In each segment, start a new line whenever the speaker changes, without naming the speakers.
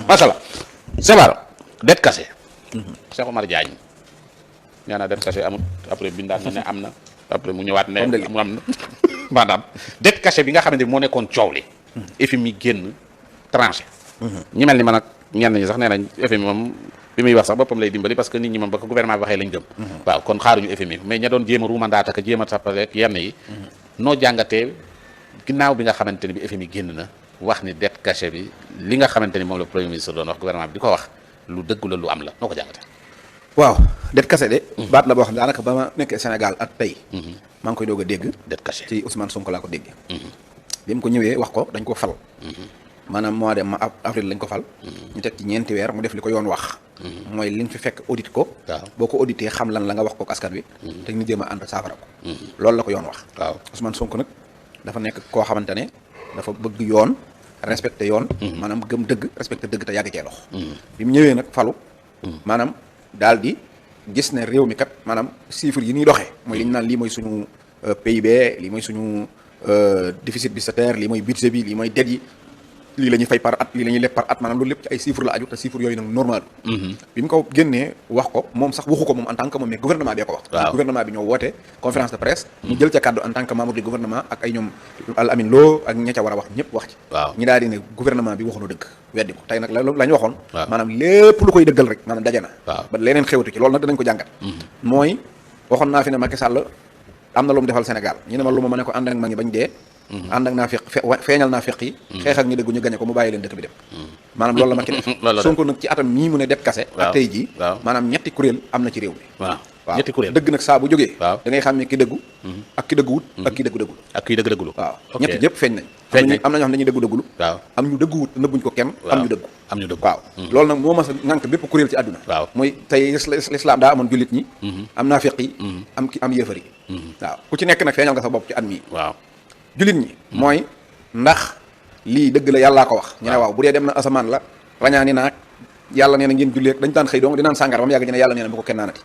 macha allah. Sébar det kase. Cheikh Omar Diagne nee na det kase amul après bindaat na ne am na après mu ñëwaat ne mu am na maanaam det kase bi nga xamante ni moo nekkoon coow li. FMI génn tranché. ñi mel ni man ak ñenn ñi sax nee nañ FMI moom bi muy wax sax boppam lay dimbali parce que nit ñi moom ba ko gouvernement bi waxee lañ gëm. waaw kon xaaruñu FMI mais ña doon jéem a ruumandaat ak jéem a sappaleek yenn yi. noo jàngatee ginnaaw bi nga xamante ni bi FMI génn na wax ni dette cachée bi li nga xamante ni moom la premier ministre doon wax gouvernement bi di ko wax lu dëgg la lu am la noo ko jàngatee.
waaw dette cachée de. baat la boo xam ne daanaka ba ma nekkee Sénégal ak tey. maa ngi koy doog a dégg.
dette cachée
ci Ousmane Sonko laa ko dégg. bi mu ko ñëwee wax ko dañ ko fal. maanaam mois de avril lañ ko fal. ñu teg ci ñeenti weer mu def li ko yoon wax. mooy li nga fi fekk audit ko.
waaw
boo ko audité xam lan la nga wax ko askan wi. te ñu jéem a ànd saafara ko. loolu la ko yoon wax.
waaw
Ousmane Sonko nag dafa nekk koo xamante ne dafa bëgg yoon respecté yoon. maanaam gëm dëgg respecté dëgg te yàgg cee dox. bi mu ñëwee nag falu. maanaam daal di gis ne réew mi kat maanaam chiffres yi ñuy doxee. mooy li ñu naan lii mooy suñu PIB lii mooy suñu déficit budgétaire lii mooy budget bi lii mooy dette yi. lii la ñuy fay par at lii la ñuy leb par at maanaam loolu lépp ci ay chiffres la aju te chiffres yooyu nag normal. bi mu ko génnee wax ko moom sax waxu ko moom en tant que moom mais gouvernement bee ko wax.
waaw
gouvernement bi ñoo woote conférence de presse. mu jël ca kàddu en tant que membre du gouvernement ak ay ñoom Al Amin Lo ak ña ca war a wax ñëpp wax ci.
waaw
ñi daal di ne gouvernement bi waxuñu dëgg weddi ko tey nag la ñu waxoon.
waaw
maanaam lépp lu koy dëggal rek maanaam daje na.
waaw
ba leneen xewatu ci loolu nag danañ ko jàngat. mooy waxoon naa fi ne Macky Sall am na lu mu defal Sénégal ñu ne ma lu ma ne ko ànd ak ma ngi bañ dee ànd ak naa feeñal naa feq yi xeex ak ñi dëggu ñu gañe ko mu bàyyi leen dëkk bi dem maanaam loolu la ma ki def Sonko nag ci atam mii mu ne det kase ak tey jii maanaam ñetti kuréel am na ci réew mi
waaw
ñetti kuréel dëgg nag saa bu jógee
waaw
da ngay xam ne ki dëggu ak ki dëgguwut ak ki dëggu dëggul
ak kii dëgg dëggulu
waaw ñetti ñëpp feeñ nañ am na ñoo xam ne dañuy dëggu dëggulu
waaw
am ñu dëgguwut nëbbuñ ko kenn am ñu dëggu
am ñu dëgg
waaw loolu nag moo mas a ngànk bépp kuréel ci àdduna
waaw
mooy tey l'islam daa amoon jullit ñi am naafiq yi am yéefar yi waaw ku ci nekk nag feeñal nga sa bopp ci at mii
waaw
jullit ñi mooy ndax lii dëgg la yàllaa ko wax ñu ne waaw bu dee dem na asamaan la rañaani naag yàlla nee na ngeen jullee dañ daan xëy dong di naan sàngara ba mu yàgg ñu ne yàlla nee na bu ko kenn naanati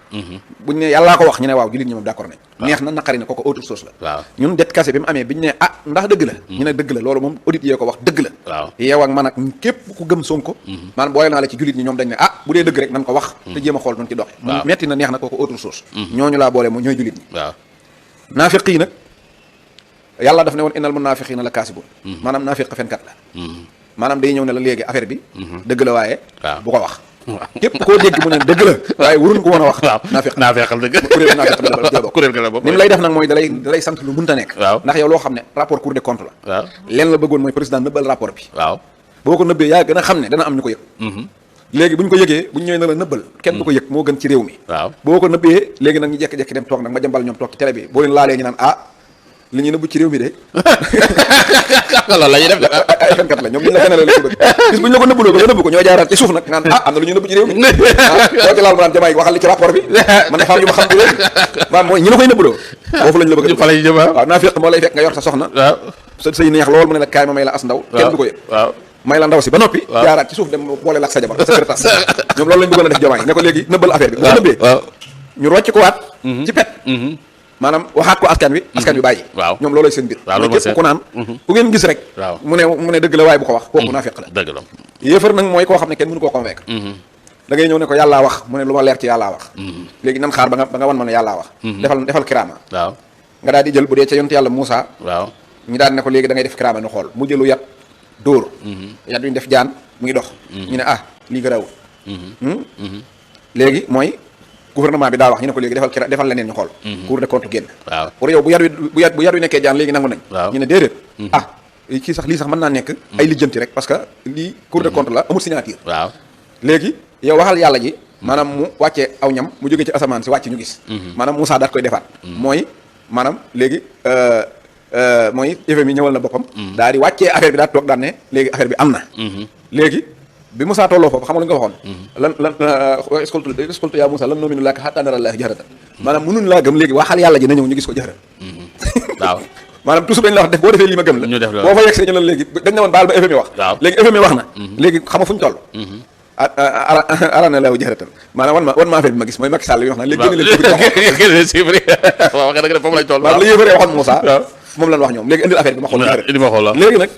buñ ne yàllaa ko wax ñu ne waaw jullit ñi moom d'accord nañ neex na naqari na kooku autre chose la
waaw
ñun det kase bi mu amee bi ñu ne ndax dëgg la ñu ne dëgg la loolu moom audit yee ko wax dëgg la
waaw
yow ak man ak képp ku gëm Sonko maanaam boole naa la ci jullit ñi ñoom dañ ne bu dee dëgg rek nan ko wax te jéem a xool nun ci doxe mu metti na neex na kooku autre chose ñooñu laa boole ñooy jullit ñi
waaw
naafiq yi nag yàlla daf ne woon innal munaafiqiina la kaasibun maanaam naafiq fenkat la maanaam day ñëw ne la léegi affaire bi dëgg la waaye bu ko wax képp koo dégg mu ne dëgg la waaye waruñ ko woon a wax
naafeqal dëgg
kuréel naafiq la bokk
kuréel ga la bokk
ni mu lay def nag mooy dalay sant lu mënta nekk
waaw
ndax yow loo xam ne rapport Cour des comptes la
waaw
leen la bëggoon mooy président nëbbal rapport bi
waaw
boo ko nëbbee yaa gën a xam ne dana am ñu ko yëg léegi bu ñu ko yëgee bu ñu ñëwee na la nëbbal kenn du ko yëg moo gën ci réew mi
waaw
boo ko nëbbee léegi nag ñu jekki-jekki dem toog nag ma jambal ñoom toog ci télé bi boo leen laalee ñu naan li ñuy nëbb ci réew mi de
loolu la ñuy def
ay fenkat la ñoom ñu la gënal la bëgg bis bu ñu la ko nëbbuloo ba nga nëbb ko ñoo jaaraat ci suuf nag naan am na lu ñuy nëbb ci réew mi boo ci laal ma naan jamaay waxal li ci rapport bi man dafa am yu ma xam du leen waaw mooy ñi la koy nëbbuloo foofu lañ la bëgg
fa lay jëm
waaw naa fekk moo lay fekk nga yor sa soxna
waaw
sa sëy neex lool mu ne la kaay ma may la as ndaw kenn du ko yëg
waaw
may la ndaw si ba noppi jaaraat ci suuf dem boole la ak sa jabar sa secrétaire ñoom loolu lañ bëggoon a def jamaay ne ko léegi nëbbal affaire bi bu nëbbee ñu rocc ko waat ci pet maanaam waxaat ko askan wi bàyyi
waaw
ñoom loolay seen mbir képp ku naan ku ngeen gis rek
waaw
mu ne dëgg la waaye bu ko wax kooku naa fekk la
dëgg la
yéefar nag mooy koo xam ne kenn mënu koo convaincre da ngay ñëw ne ko yàllaa wax mu ne lu ma leer ci yàllaa wax léegi nan xaar ba nga wan ma ne yàllaa wax defal kiraama
waaw
nga daal di jël bu dee ca yonent yàlla Moussa
waaw
ñu daal ne ko léegi da ngay def kiraama nu xool mu jëlu yat dóor yat duñu def jaan mu ngi dox ñu ne lii gërawul léegi mooy gouvernement bi daa wax ñu ne ko léegi defal leneen ñu xool Cour des comptes génn
waaw
pour yow bu yar wi nekkee jaan léegi nangu nañ ñu ne déedéet lii sax mën naa nekk ay lijjanti rek parce que lii Cour des comptes la amul signature
waaw
léegi yow waxal yàlla ji maanaam mu wàccee aw ñam mu jógee ci asamaan si wàcc ñu gis maanaam Moussa daat koy defaat mooy maanaam léegi mooy FMI ñëwal na boppam daa di wàccee affaire bi daa toog daan ne léegi affaire bi am na léegi bi Moussa tolloo foofu xam nga lu nga waxoon lan escoltu yaa Moussa lan noominu laaka hattaa nara Allaaha jahratan maanaam mënuñ laa gëm léegi waxal yàlla ji na ñëw ñu gis ko jahran
waaw
maanaam toujours dañ la wax def boo defee lii ma gëm la boo fa yegg see ñu la léegi dañ ne woon baal ba FMI wax léegi FMI wax na léegi xam nga fu ñu toll arana laahu jahratan maanaam wan ma affaire bi ma gis mooy Macky Sall yi wax na léegi génne leen chiffre
waaw wax dëgg foofu lañ toll
la yëfëree waxoon Moussa moom lañ wax ñoom léegi indil affaire bi ma xool léegi nag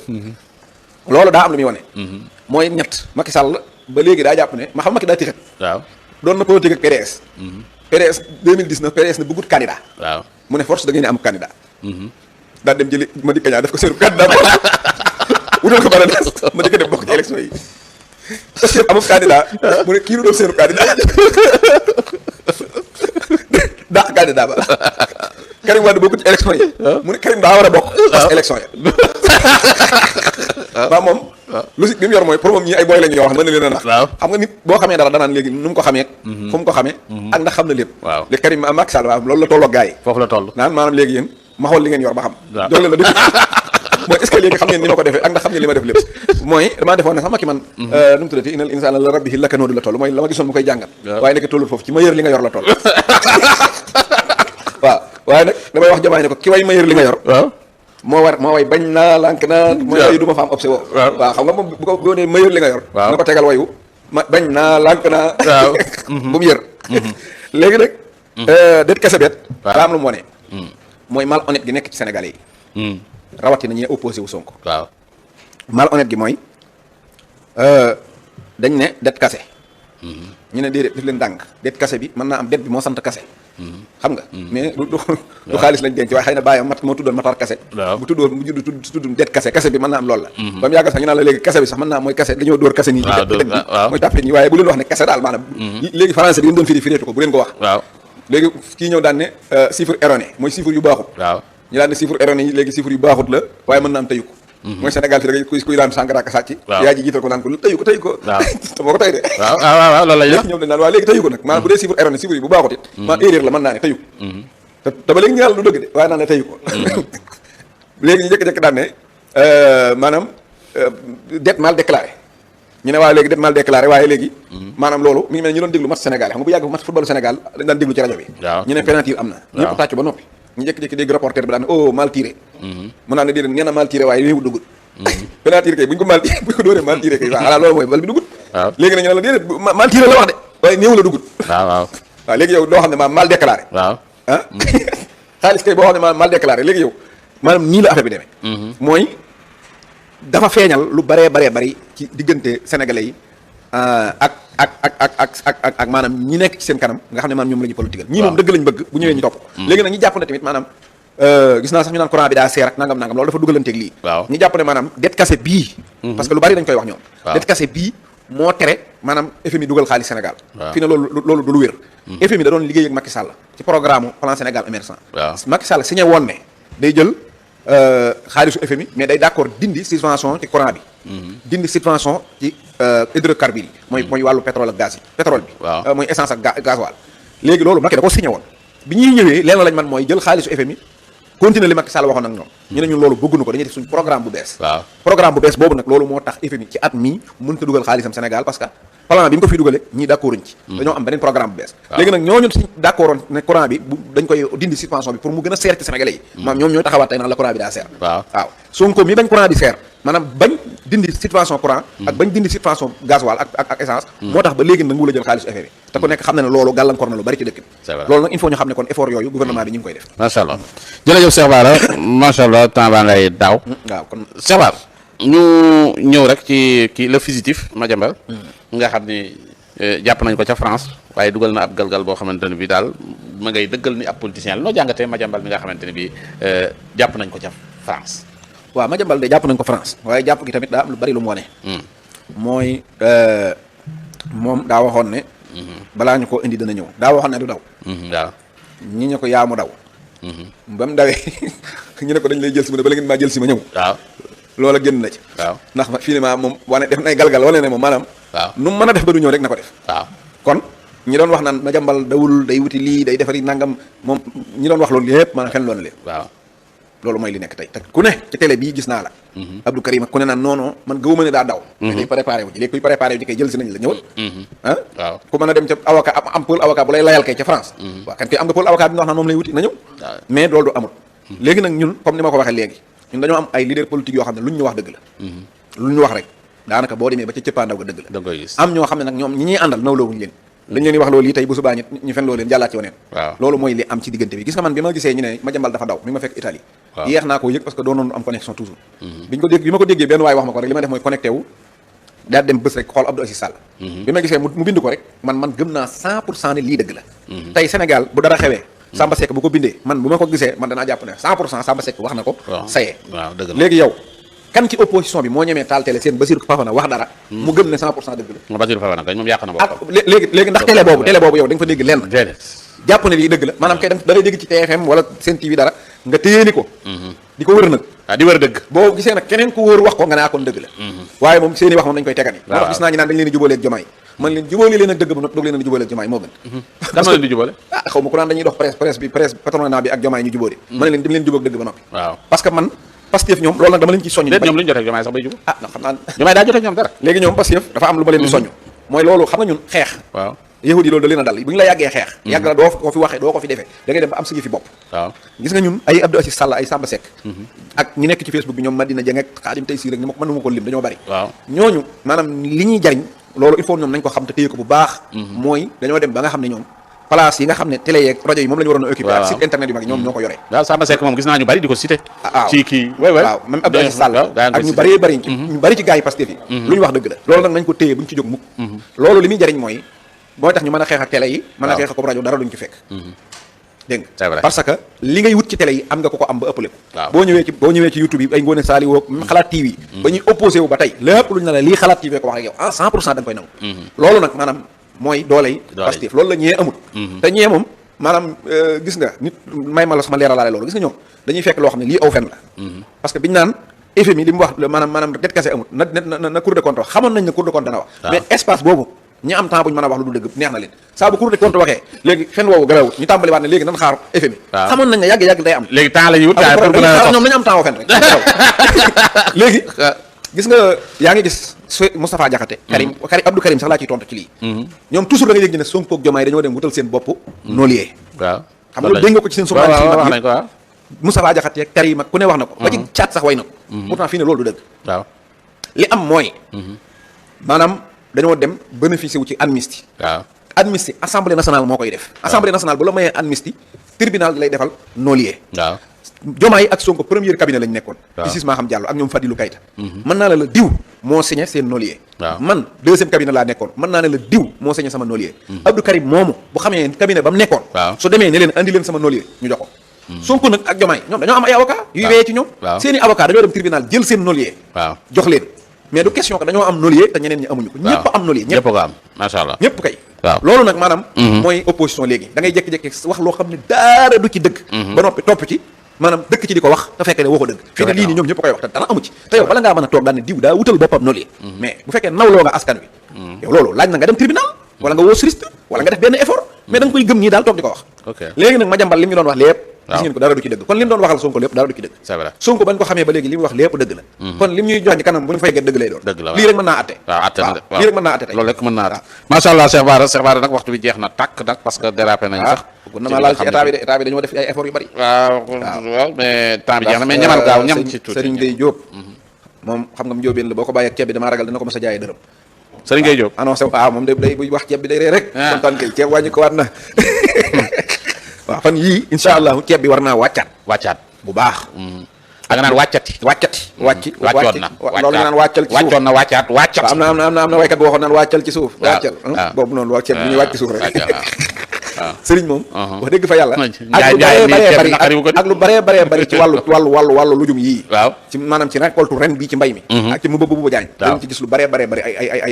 loolu daa am lu muy wane mooy ñett Macky Sall ba léegi daa jàpp ne ma xam Macky daa tixat
waaw
doon na politique ak PDS PDS 2019 PDS ne bëggut candidat
waaw
mu ne force da ngeen am candidat daal dem jëli ma dikka ñaa def ko seenu candidat wutal ko bara des ma dikka dem bokk ci élection yi parce que amul candidat mu ne kii nu doon seenu candidat dàq candidat ba Karim Wade bokk ci élection yi mu ne Karim daa war a bokk parce que élection ya waaw moom logique bi mu yor mooy pour moom ñii ay booy la ñu yoo xam ne mën na leen a nax xam nga nit boo xamee dara danaan léegi nu mu ko xamee fu mu ko xamee ak ndax xam na lépp léegi Karim Macky Sall waaw loolu la tolloo gars yi
foofu la toll
naan maanaam léegi yéen ma xool li ngeen yor ba xam jox leen la def mooy est-ce que léegi xam ngeen ni ma ko defee ak ndax xam ngeen li ma def lépp mooy damaa defoon ne sax Macky man nu mu tuddati innal insaana la rabbihi lakanoodu la toll mooy la ma gisoon mu koy jàngat waaye nekk tollul foofu ci ma yër li nga yor la toll waaw waaye nag damay wax jamaay ne ko ki way ma yër li nga yor moo way bañ naa lànk naa mooy way du ma fa am obse woo waaw xam nga moom bu ko boo nee ma yër li nga yor na ko tegal wayu ma bañ naa lànk naa bu mu yër léegi nag det kese bet daa am lu mu wone mooy mal honnête gi nekk ci Sénégalais yi rawatina ñi opposé wu Sonko
waaw
mal honnête gi mooy dañ ne det kase ñu ne déedéet def leen dànk det kase bi mën naa am det bi moo sant kase xam nga mais du xaalis lañ denc waaye xëy na bàyyam moo tuddoon Matar kase bu tuddoon mu judd tudd det kase bi mën naa am loolu la ba mu yàgg sax ñu naan la léegi kase bi sax mën naa am mooy kase dañoo dóor kase nii dëgg mooy tàppee ñi waaye bu leen wax ne kase daal maanaam léegi français bi ngeen doon firéetu ko bu leen ko wax léegi kii ñëw daan ne chiffre erroné mooy chiffre yu baaxut ñu daan ne chiffre erroné yi léegi chiffre yu baaxut la waaye mën na am tëyu ko mooy Sénégal fi rek kuy daan sàngara ak sàcc yaa ji jiital ko naan ko tëyu ko te moo ko tey de
waaw loolu la
léegi ñoom dañ naan waaw léegi tëyu ko nag maanaam bu dee chiffre erroné chiffre yi bu baaxut it maa erreur la mën naa ne tëyu ko te ba léegi ñu yàlla du dëgg de waaye naan ne tëyu ko léegi ñu njëkk-njëkk daan ne maanaam dette mal déclaré ñu ne waaw léegi dette mal déclaré waaye léegi maanaam loolu mi ngi mel ñu doon déglu match Sénégal xam nga bu yàgg match footballu Sénégal dañ daan déglu ci rajo bi ñu ne penalty am na ñëpp tàccu ba noppi ñu jékki-jékki dégg reporter bi daan ne oh mal tiré mu naan ne déedéet nee na mal tiré waaye néewu dugut penalty kay buñ ko dóoree mal tiré kay waaw loolu mooy bal bi dugut léegi nag ñu ne la déedéet mal tiré la wax de waaye néewu la dugut waaw léegi yow doo xam ne mal déclaré xaalis kay boo xam ne mal déclaré léegi yow maanaam nii la affaire bi demee mooy dafa feeñal lu baree bari ci diggante sénégalais yi ak maanaam ñi nekk ci seen kanam nga xam ne maanaam ñoom la ñu politique ñii moom dëgg lañ bëgg bu ñëwee ñu topp léegi nag ñi jàpp ne tamit maanaam gis naa sax ñu naan courant bi daa seer ak nangam loolu dafa dugalanteeg lii ñi jàpp ne maanaam det kase bii parce que lu bari dañ koy wax ñoom det kase bii moo tere maanaam FMI dugal xaalis Sénégal fii ne loolu du lu wér FMI da doon liggéey ak Macky Sall ci programme plan Sénégal émergent Macky Sall signé woon ne day jël xaalisu FMI mais day d'accord dindi subvention ci courant bi dindi subvention ci hydrocarbures yi mooy wàllu pétrole ak gaz yi pétrole bi mooy essence ak gasoil léegi loolu Macky da ko signé woon bi ñuy ñëwee leen lañ man mooy jël xaalisu FMI continuer li Macky Sall waxoon ak ñoom ñu ne ñun loolu bëgguñu ko dañuy def suñ programme bu bees programme bu bees boobu nag loolu moo tax FMI ci at mii mën ta dugal xaalisam Sénégal parce que plan bi mu ko fi dugale ñii d'accorduñ ci dañoo am beneen programme bu bees léegi nag ñooñu si d'accordoon ne courant bi dañ koy dindi subvention bi pour mu gën a seer ci Sénégalais yi maam ñoom ñooy taxawaat tey naan la courant bi daa seer waaw Sonko mi bañ courant bi seer maanaam bañ dindi subvention courant ak bañ dindi subvention gasoil ak essence moo tax ba léegi nag ngu la jël xaalisu FMI te ku nekk xam na ne loolu gàllankoor na lu bari ci dëkk bi loolu nag il faut ñu xam ne kon effort yooyu gouvernement bi ñu ngi koy def
macha allah jërëjëf Cheikh Bara macha allah temps baa ngay daaw
waaw kon
Cheikh Bara ñu ñëw rek ci kii le fugitif Madiambal nga xam ni jàpp nañ ko ca France waaye dugal na ab galgal boo xamante ne bi daal ma ngay dëggal ni ab politicien la noo jàngatee Madiambal mi nga xamante ne bi jàpp nañ ko ca France
waaw Madiambal de jàpp nañ ko France waaye jàpp gi tamit daa am lu bari lu mu wane mooy moom daa waxoon ne balaa ñu koo indi dana ñëw daa waxoon ne du daw
waaw
ñi ñu ko yaamu daw ba mu dawee ñu ne ko dañ lay jël si mu ne bala ngeen maa jël si ma ñëw
waaw
loola génn na ci
waaw
ndax fii ne maa moom wane def nay galgal wane ne moom maanaam
waaw
nu mu mën a def ba du ñëw rek na ko def
waaw
kon ñi doon wax naan Madiambal dawul day wuti lii day defari nangam moom ñi doon wax loolu yëpp maanaam fen loolu leen
waaw
loolu mooy li nekk tey te ku ne ci télé bii gis naa la Abdou Karim ak ku ne naan non man gëwuma ne daa daw day préparé wu ji léegi kuy préparé wu ji kay jël si nañ la ñëwal
waaw
ku mën a dem ca avocat am pôle avocat bu lay layal kay ca France waaw kan koy am nga pôle avocat bi nga wax naan moom lay wuti na ñëw mais loolu du amul léegi nag ñun comme ni ma ko waxee léegi ñun dañoo am ay leader politique yoo xam ne lu ñu wax dëgg la lu ñu wax rek daanaka boo demee ba ca cëppaandaw ga dëgg la
da nga koy gis
am ñoo xam ne nag ñoom ñi ñuy àndal nawloowuñu leen dañ leen di wax loolu yi tey bu subaa ñu fen loo leen jàllaat ci waneen loolu mooy li am ci diggante bi gis nga man bi ma gisee ñu ne Madiambal dafa daw mi ma fekk Italie yeex naa koo yëg parce que doonoon am connexion toujours bi ma ko déggee benn waay wax ma ko rek li ma def mooy connecté wu daal dem bés rek xool Abdou Aziz Sall bi ma gisee mu bind ko rek man gëm naa 100% ne lii dëgg la tey Sénégal bu dara xewee Samba Seck bu ko bindee man bu ma ko gisee man danaa jàpp ne 100% Samba Seck wax na ko sayee léegi yow kan ci opposition bi moo ñemee taal télé seen Bassirou Fafana wax dara mu gëm ne 100% dëgg la
Bassirou Fafana kañ moom yàq na boppam
léegi ndax télé boobu yow da nga fa dégg lenn jàpp ne lii dëgg la maanaam kay da ngay dégg ci TFM wala seen TV dara nga téyeeni ko di ko wër nag
di wër dëgg
boo gisee nag keneen ko wër wax ko nga ne akoon dëgg la waaye moom seeni wax moom dañ koy tegani moo tax gis naa ñu naan dañ leen di jubóoleeg Jomaay man leen jubóole leen ak dëgg ba noppi doog leen a jubóoleeg Jomaay moo gën
kan ma leen di jubóole
xaw ma ko naan dañuy dox presse patronat bi ak Jomaay ñu jubóole man leen dem leen jubóog dëgg ba noppi parce que man Pastef ñoom loolu nag dama leen ci soññ
ñoom lu ñu jotee ak Jomaay sax bay jubóo
xam naa
Jomaay daa jotee ñoom dara
léegi ñoom Pastef dafa am lu ma leen di soññ mooy loolu xam nga ñun xeex yahudi loolu da leen a dal bu ñu la yàggee xeex yàgg la doo ko fi waxee doo ko fi defee da ngay dem ba am sa fi bopp gis nga ñun ay Abdou Aziz Sall ay Samba Seck ak ñi nekk ci Facebook bi ñoom Madina Dieng ak Khadim Tayssir rek ni ma ko mënuma ko lim dañoo bari ñooñu maanaam li ñuy jariñ loolu il faut ñoom nañ ko xam te téye ko bu baax mooy dañoo dem ba nga xam ne ñoom place yi nga xam ne télé yeeg rajo yi moom la ñu waroon a occupé ak site internet yu mag ñoom ñoo ko yore
waaw Samba Seck moom gis naa ñu bari di ko cité ci kii
waaw même Abdou Aziz Sall ak ñu bari ci gars yi Pastef yi lu ñu wax dëgg la loolu nag nañ ko téye bu ñu ci jóg mukk loolu li muy jariñ mooy tax ñu mën a xeex ak télé yi mën a xeex ak rajo dara duñ ci fekk dégg nga parce que li ngay wut ci télé yi am nga ko am ba ëppale ko boo ñëwee ci YouTube yi ay Ngoné Sali woo Xalaat TV ba ñuy opposé wu ba tey lépp lu ñu la lii Xalaat TV ko wax ak yow à 100% da nga koy nangu loolu nag maanaam mooy dooley Pastef loolu la ñee amul te ñee moom maanaam gis nga nit may ma la sama leeralaale loolu gis nga ñoom dañuy fekk loo xam ne lii aw fen la parce que biñu naan FMI li mu wax maanaam det kase amul na Cour des comptes wax xamoon nañ ne Cour des comptes dana wax mais espace boobu ñi am temps bu ñu mën a wax lu dul dëgg neex na leen saa bu Cour des comptes waxee léegi fen woowu garawut ñu tàmbali waat ne léegi nan xaar FMI xamoon nañ ne yàgg day am
léegi temps la ñuy wut
ñoom nañu am temps fen rek léegi gis nga yaa ngi gis Moustapha Diakhaté Abdou Karim sax laa ciy tontu ci lii ñoom toujours da nga yëg ne Sonko ak Diomaye dañoo dem wutal seen bopp noolier xam nga loolu dégg nga ko ci seen journal Moustapha Diakhaté ak Karim ak ku ne wax na ko ba ci caat sax way na ko pourtant fii ne loolu du dëgg li am mooy maanaam dañoo dem bénéficier wu ci amnistie amnistie assemblée nationale moo koy def assemblée nationale bu la mayee amnistie tribunal di lay defal noolier Diomaye ak Sonko premier cabinet lañ nekkoon ci maa xam Diallo ak ñoom Fadilou Keita mën naa la diw moo signé seen noolier man deuxième cabinet laa nekkoon mën naa ne la diw moo signé sama noolier Abdou Karim moomu bu xamee cabinet ba mu nekkoon su demee ne leen andi leen sama noolier ñu jox ko Sonko nag ak Diomaye ñoom dañoo am ay avocat yuy weyee ci ñoom seeni avocat dañoo dem tribunal jël seen noolier jox leen mais du question que dañoo am noolier te ñeneen ñi amuñu ko ñëpp am noolier ñëpp ko am macha Allah ñëpp kay loolu nag maanaam mooy opposition léegi da ngay jékki-jékki wax loo xam ne dara du ci dëgg ba noppi topp ci maanaam dëkk ci di ko wax te fekkee ne waxoo dëgg fii ne lii nii ñoom ñëpp koy wax te dara amu ci te yow bala ngaa mën a toog daal ne diw daa wutal boppam noolier mais bu fekkee nawloo nga askan wi yow loolu laaj na nga dem tribunal wala nga woo juriste wala nga def benn effort mais da nga koy gëm nii daal toog di ko wax léegi nag ma jàmbal li mu ñu doon wax lépp gis ngeen ko dara du ci dëgg kon li mu doon waxal Sonko lépp dara du ci dëgg c'est vrai Sonko bañ ko xamee ba léegi li mu wax lépp dëgg la kon li mu ñuy jox ci kanam bu ñu fay gën dëgg lay doon lii rek mën naa atte lii rek mën naa atte tey
loolu rek mën naa atte macha Allah Cheikh Bara nag waxtu bi jeex na tàkk nag parce que dérapé nañ sax
na ma laal ci état bi dañoo def ay effort yu bari
waaw mais temps bi jeex na mais ñamal gaaw ñam ci tuuti
Serigne Gueye Diop moom xam nga mu jóobeen la boo ko bàyyi ak ceeb bi damaa ragal dana ko mos a jaayee dërëm
Serigne Gueye Diop
annoncé moom day buy wax ceeb bi day ree rek kontaan kay ceeb wàññi ko waat na waaw fan yii incha allah ceeb bi war naa wàccaat bu baax
da nga naan wàccati
wàccoon na loolu nga naan wàccal ci suuf
wàccoon na wàccat
am na waykat boo waxoon naan wàccal ci suuf wàccal boobu noonu ceeb bi ñuy wàcc ci suuf rek sëriñ moom wax dëgg fa yàlla ak lu bëree bëri ci wàllu lujum yii ci maanaam ci récolte ren bii ci mbay mi ak ci mu bëbu jaañ dañ ci gis lu bëree bëri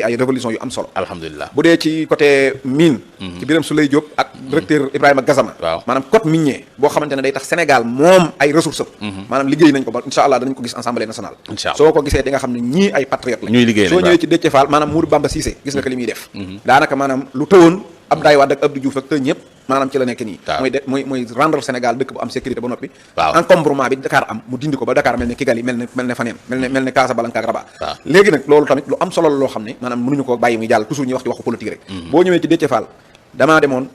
ay révolution yu am solo
alhamdulilah bu
dee ci côté mine ci Birame Souleye Diop ak directeur Ibrahima Gassama maanaam code minier boo xamante ne day tax Sénégal moom ay ressources am maanaam liggéey nañ ko ba incha allah danañ ko gis assemblée nationale soo ko gisee di nga xam ne ñii ay patriote lañ soo ñëwee ci Déthié Fall maanaam Mourou Bamba Cissé gis nga ko li muy def daanaka maanaam lu tëwoon Abdoulaye Wade ak Abdou Diouf ak te ñëpp maanaam ci la nekk nii mooy rendre Sénégal dëkk bu am sécurité ba noppi encombrement bi Dakar am mu dindi ko ba Dakar mel ne Kigali mel ne faneen mel ne Casablanca ak Rabat léegi nag loolu tamit lu am solo la loo xam ne maanaam mënuñu ko bàyyi muy jàll toujours ñuy wax ci waxu politique rek boo ñëwee ci Déthié Fall damaa demoon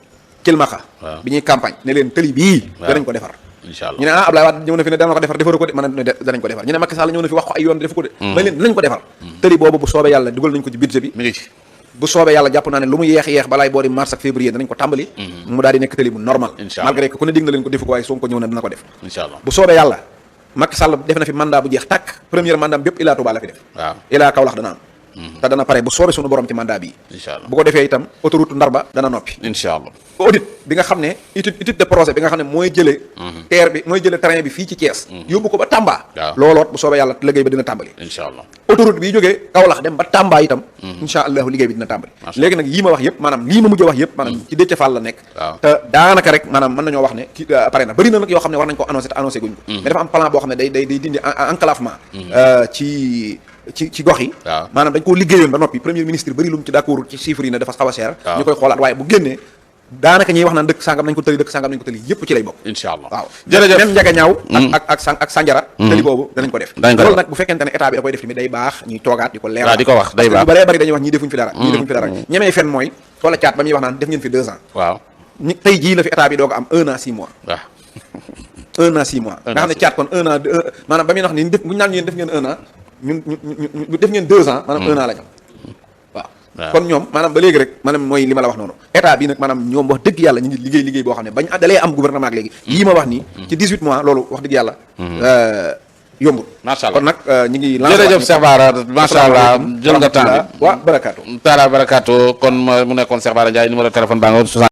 Kilmaxa bi ñuy campagne ne leen tëli bii danañ ko defar ñu ne Abdoulaye Wade ñëw na fi ne dana ko defar defaru ko de man ne danañ ko defar ñu ne Macky Sall ñëw na fi wax ko ay yoon defu ko de ma leen dinañ ko defar tëli boobu bu soobee yàlla dugal nañ ko ci budget bi bu soobee yàlla jàpp naa ne lu mu yeex balaay boori mars ak février danañ ko tàmbali mu daal di nekk tëli bu normal malgré que ku ne dig na leen ko defu ko waaye Sonko ñëw na dina ko def bu soobee yàlla Macky Sall def na fi mandat bu jeex tàkk premier mandat bépp Ila Touba la fi def Ila Kaolack dana am te dana pare bu soobee sunu borom ci mandat bi
incha allah
bu ko defee itam autoroute Ndar ba dana noppi
incha allah.
audit bi nga xam ne étude de projet bi nga xam ne mooy jëlee terre bi mooy jëlee train bi fii ci Thiès yóbbu ko ba Tamba
waaw
looloot bu soobee yàlla liggéey ba dina tàmbali
incha allah.
autoroute bi jógee Kaolack dem ba Tamba itam incha allahu liggéey bi dina tàmbali léegi nag yii ma wax yëpp maanaam lii ma mujj a wax yëpp maanaam ci Déthié Fall la nekk
waaw
te daanaka rek maanaam mën nañoo wax ne ki pare na bëri na nag yoo xam ne war nañ ko annoncé te annoncé guñ ko mais dafa am plan boo xam ne day dindi enclavement ci gox yi
waaw
maanaam dañ koo liggéeyoon ba noppi premier ministre bëri lu mu ci d'accord ci chiffres yi ne dafa xaw a cher
waaw
ñu koy xoolaat waaye bu génnee daanaka ñuy wax naan dëkk sangam nañ ko tëli dëkk sangam nañ ko tëli yëpp ci lay bokk
incha allah
waaw
jërëjëf
même njaga ñaaw ak Sanjara tëli boobu danañ ko def
danañ ko
loolu
def.
nag bu fekkente ne état bi da koy def tamit day baax ñuy toogaat di ko leeral
waaw di ko wax day baax.
lu bëree bëri dañuy wax ñii defuñ fi dara ñii defuñ fi dara ñemee fen mooy wala caat ba muy wax naan def ngeen fi 2 ans
waaw
tey jii la fi état bi doog a am 1 an 6 mois
waaw
1 an 6 mois nga xam ne caat kon 1 an maanaam ba muy wax ni def bu ñu naan yéen def ngeen 1 an ñun def ngeen 2 ans maanaam 1 an la ñu waaw kon ñoom maanaam ba léegi rek maanaam mooy li ma la wax noonu état bi nag maanaam ñoom wax dëgg yàlla ñu ngi liggéey boo xam ne bañ dalee am gouvernement ak léegi yii ma wax nii ci 18 mois loolu wax dëgg yàlla yombul
macha allah
kon nag ñu ngi
jërëjëf Cheikh Bara macha allah jël nga temps bi
waa barakaatu
taala barakaatu kon mu nekkoon Cheikh Bara Ndiaye numéro téléphone baa nga